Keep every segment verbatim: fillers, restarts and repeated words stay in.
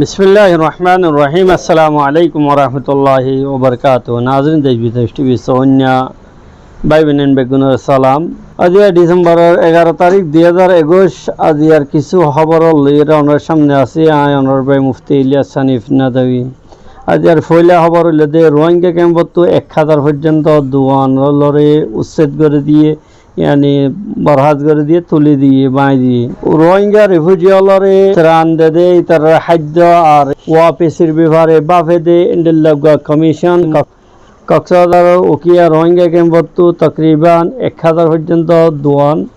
Bismilláhir rohmánir rohím. Assalamu aléikum warahmatulláhi wabarakátuhu. Nazirin, dec bidec tivir sóinna bái boin beggúnore salam. Aijja Disemboror egaro tarík, dui házar ekuic. Aijjar kissú hóbor loiyóre onórar sámne así añí, onórar bái Mufti Ilyas Hanif Nadwi. Aijjar foóila hóbor óilde, Ruáingga kempottú ek házar foijjonto duan ólore ussed gorí diyé, yáni borhas gorí diyé, tulí diyé, báñgi diyé. Ruáingga rifuji ólore tran dedé, ítarar háiddo ar wapisir befare báfe de, endilla uggwá komicon. Koksbazaror Ukiya Ruáingga kempottú tokriban ek házar foijjonto duan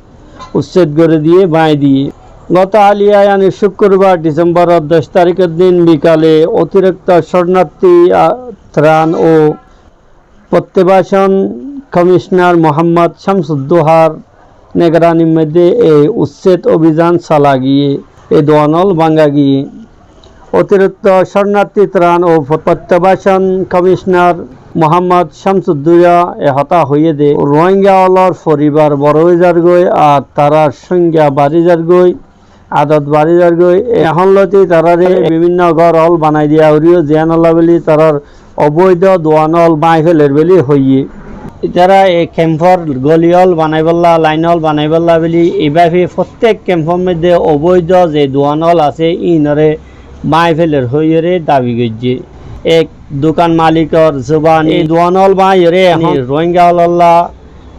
ussed gorí diyé, báñgi diyé. Goto háliya, yáni cúkkurbar, Disemboror doc taríkor din bikale otirikto córnarti, a, tran ó Pottibácon komicnar Muhammad Cámsudduhár negeranir moiddé ei ussed obizan sala giyé, ei duan ól báñga giyé. Otirikto córnarti tran ó pot-, pottibácon komicnar Muhammad Cámsudduhá e hotá hoiyé de, Ruáingga ólor foribar boro ói zargói ar tarár sóñgga bari zargói. Adot bari zargói. Ehón lóti tarare bibinno gór ól banai diya foribó, ziyánolla bóli tarar obóido duan ól báñgi féler bóli hoiyé. Ítara e kemfor goli ól banaibólla, lain ól banaibólla bóli ibáfe fottek kemfor moiddé obóido ze duan ól asé, ínore báñgi féler hoiyóre dabi goijjé. Ek dukan malikor zubani duan ól báñgiyóre ehón Ruáingga ólolla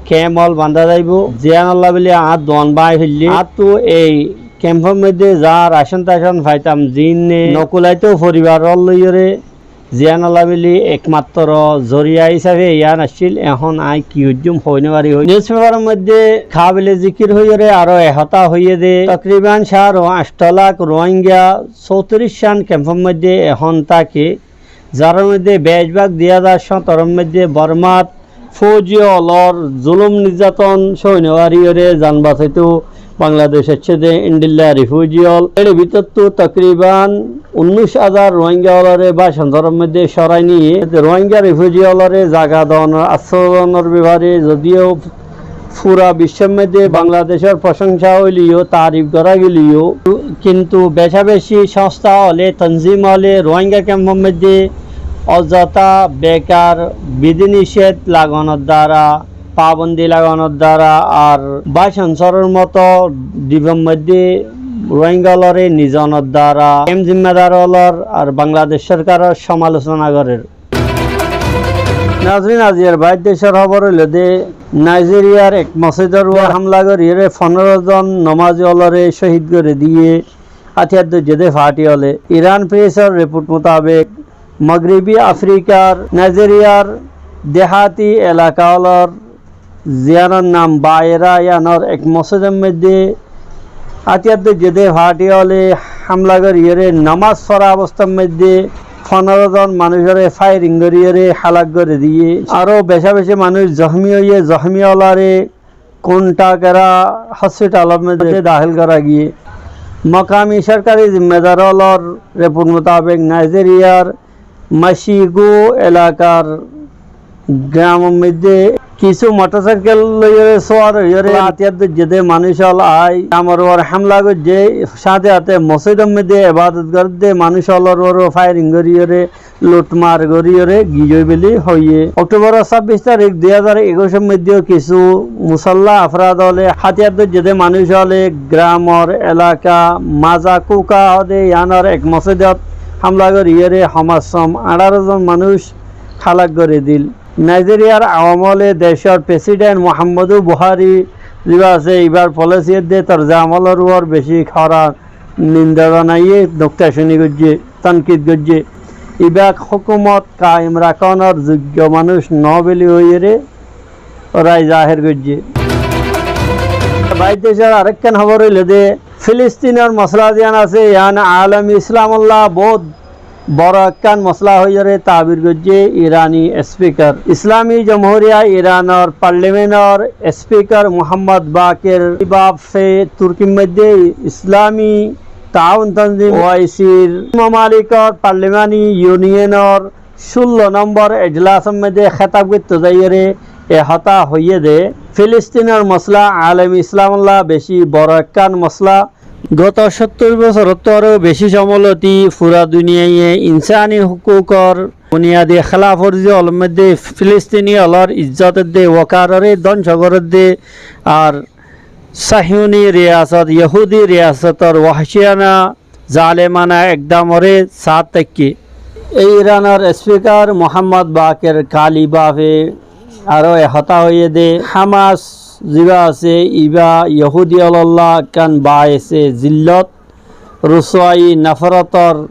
kem ól banda zaibó, ziyánolla bóli añár duan báñgi félle. Añáttu ei kemfor moiddé za racon-tacon faitam, ziínne nokulaito foribar ól loiyóre, ziyánolla bóli ekmattro zoriya hísafe yián accíl, ehón añí ki goijjúm hoi nofari. Hoi, niuspefaror moiddé kabile zikir hoiyóre aró e hotá hoiyé de, tokriban cáro añctho lak Ruáingga sóutiríccán kemfor moiddé ehón táke, zarár moiddé becbák dui házar cóñtoror moiddé Bormát fóuji ólor zulum nizzaton sói nofariyóre zan basaito Bangladec aiccé de endilla rifuji ól. Ér bútottu tokriban unnúic házar Ruáingga ólore Bácansoror moiddé córai niyé. Ruáingga rifuji ólore zaga donor, asroi donor befare zodiyo fura biccór moiddé Bangladecór prosóñsa óileyo, tarif gorá geleyo, kintu becabeci cóñstha óle, tonzim óle Ruáingga kemfor moiddé ozota bekar bidhi niced lagonor duara, pabondi lagonor duara ar Bácansoror moto dipor moiddé Ruáingga ólore nizonor duara kem zimmadar ólor ar Bangladec sórkaror somalosona gorér. Nazirin, aijjar báir decór hóbor óilde, Naizeriyar ek mosjidor uore hámla goríyóre fonóro zon nomazi ólore cóhid gorí diyé hátiyar dóijje dé fathi óle. Iran Presor riport mutabek, Mogribi Afrikar Naizeriyar dehati elaka ólor ziyánor nam Baera, yíanor ek mosjidor moiddé hátiyar dóijje dé fathi óle hámla goríyóre nomaz fora obostar moiddé fonóro zon manúicoré fairing goríyóre hálak gorí diyé. Aró becabeci manúic zohmi óiye, zohmi ólore Kuntakera hospitalor moiddé dahil gorá giyé. Mokami sórkari zimmadar ólor riport mutabek Naizeriyar Mashigu elakar gramor moiddé kissú motorsaikel loiyóre suwar óiyore hátiyar dóijje dé manúic ól ai gramor uore hámla goijjé, sáñte sáñte mosjidor moiddé ebadot gorédde manúic ólor uore fairing goríyóre, lutmar goríyóre giyói bóli hoiyé. Oktoboror sábbic tarík dui házar ekuicor moiddéo kissú musolla afrad óle hátiyar dóijje dé manúic óle gramor elaka Mazakuka hóde yíanor ek mosjidot hámla goríyóre hom az hom añçáro zon manúic hálak gorí dil. Naizeriyar awam óle decór president Muhammadu Buhari zibá asé, íbar polisi edde torze amolor uore beci hora ninda zanaiyé, nukta cuni goijjé, tonkid goijjé. Íba hókumot kaim rakónor zuggo manúic no bóli hoiyóre rai zaher goijjé. Báir decór arekkán hóbor óilde, Filistinor mosola ziyán asé, yían alami Islamolla bout boro ekkán mosola hoiyóre tabir goijjé Irani spikar. Islami Jomhuriya Iranor parlimentor spikar Muhammad Bakir Kalibafe Turkir moiddé Islami Taawun Tanzim, O I C r, mamalikor parlimani yuniyenor cúllo nombor ejlasor moiddé hétab goittó zaiyóre e hotá hoiyé de, Filistinor mosola alami Islamolla beci boro ekkán mosola, Goto sóttor bosórottú aró beci somoloti fura duniyaiye insáni hókukor buniyadi hélaforzi ólor moidde, Filistini ólor izzot edde wokarore dóngco goredde, ar Sahiyuni riyasot, Yohudi riyasotor wahciyana zalemana ekdamore saát táikke. Ei Iranor espikar Muhammad Bakir Kalibafe aró e hotá hoiyé de, Hamas ziba asé, iba Yohudi ólolla ekkán baese zillot, rusuwai, noforotor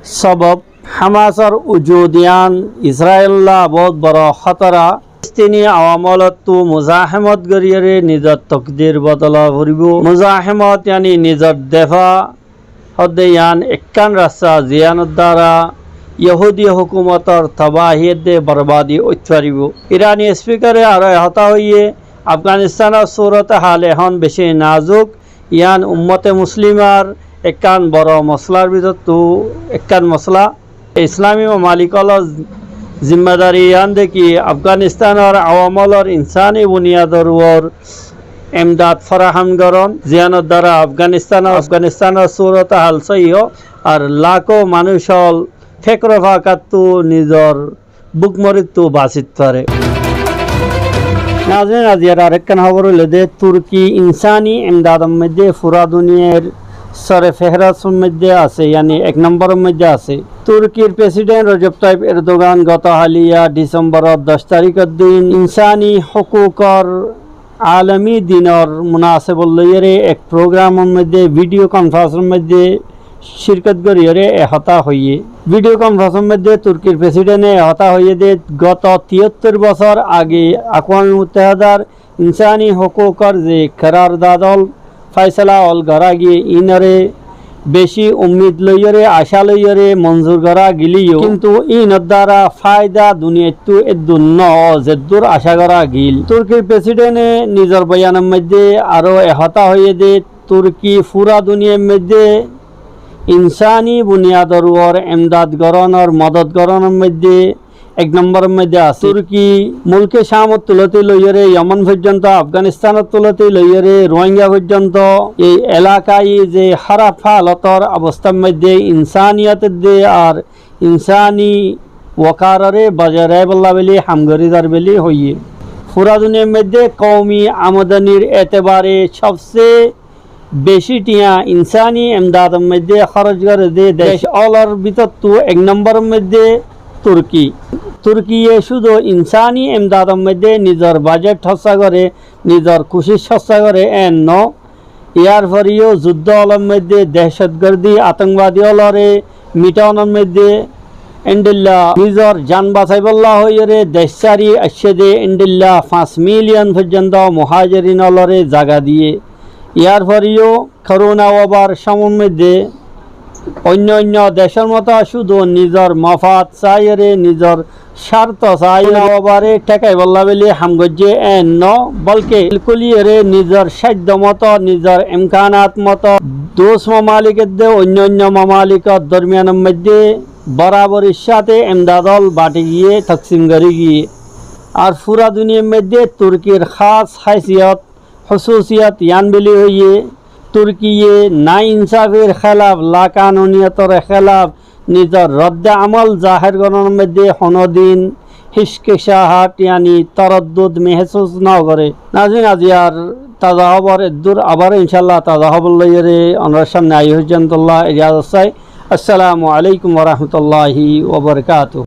sobob. Hamasor ujud iyan Israelolla bout boro hótora. Filistini awamolottú muzahemot goriyóre nizor tokdir bodola foribo. Muzahemot yani nizor defa hodde iyan ekkán rasta, ziyanor dara Yohudi hókumotor tabahi edde borbadi óit faribo. Irani espikare aró e hotá hoiyé, Afganistanor surot hal ehón beci nazuk, iyan ummote muslimar ekkán boro mosolar bútottu ekkán mosola. Islami mamalik ólor zimmadari iyan de ki Afganistanor awam ólor insáni buniyador uore emdad forahom goron, ziyanor dara Afganistan, Afganistanor surot hal sóiyi ó, ar lako manúc ól fekro fakattú nizor búk morittu basit fare. Nazirin, aziyar arekkán hóbor óilde, Turki insáni emdador moidde fura duniyair sore fehrostor moidde asé, yani ek nomboror moidde asé. Turkir president Rojeb Tayyip Erdogan goto haliya Disembor doc tarikor din insáni hókukor alami dinor munasebot loiyóre ek programor moidde, video conferenceor moidde cirkot goriyóre e hotá hoiyé. Video conferenceor moidde Turkir presidente e hotá hoiyé de, goto tiyattor bosór age Akwame Muttahedar insáni hókukor ze kerardad ól, faisala ól gora giyé, inore beci ummid loiyóre, aca loiyóre monzur gora gileyó, kintu inor dara faida duniyaittú eddur no ó, zeddur aca gora gil. Turkir presidente nizor boyanor moidde aró e hotá hoiyé de, Turki fura duniyair moidde insáni buniyador uore emdad goronor, modot goronor moidde ek nomboror moidde asé. Turki mulke Camor tuloti loiyóre Yemen foijjonto, Afganistanor tuloti loiyóre Rohingya foijjonto, ei elakai ze háraf halotor obostar moidde insaniyot edde ar insáni wokarore bojai rakibolla buli ham gori zar buli hoiyé. Fura duniyair moidde koumi amodanir etebare sobse beci tiya insáni emdador moidde hóroc gore de dec ólor bútottu ek nomboror moidde Turki. Turkiye cúdu insáni emdador moidde nizor bajet hóssa gore, nizor kucic hóssa gore, en no. Yar foreyó zuddo ólor moidde dehcotgordi, atongobadi ólore mitaonor moidde endilla nizor jan basaibolla hoiyóre dec sári aiccé de endilla fañs miliyon foijjonto muhajirin ólore zaga diyé. Yar foreyó korona wobar somor moidde oinno oinno decor moto cúdu nizor mofad saiyóre, nizor carto saiyóre, korona wobare thékaibolla buli ham goijjé en no, bolke bilkuliyóre nizor sáddo moto, nizor imkanat moto dus mamalik edde oinno oinno mamalikor dormiyanor moidde boraborir sáte emdad ól bati giyé, toksim gori giyé. Ar fura duniyair moidde Turkir hás haisiyot, hususiyot iyan buli hoiyé, Turkiye nainsafir hélaf, lakanuniyotor hélaf nizor rodde amol zaher goronor moidde honodin hickicahat, yani toroddud mehesus no gore. Nazirin, aziyar taza hóbor eddur, abar incállah taza hóbor loiyóre onorar samne ai foijjonto ijazot sai. Assalamu alaikum wa rahmatullahi wa barakatuhu.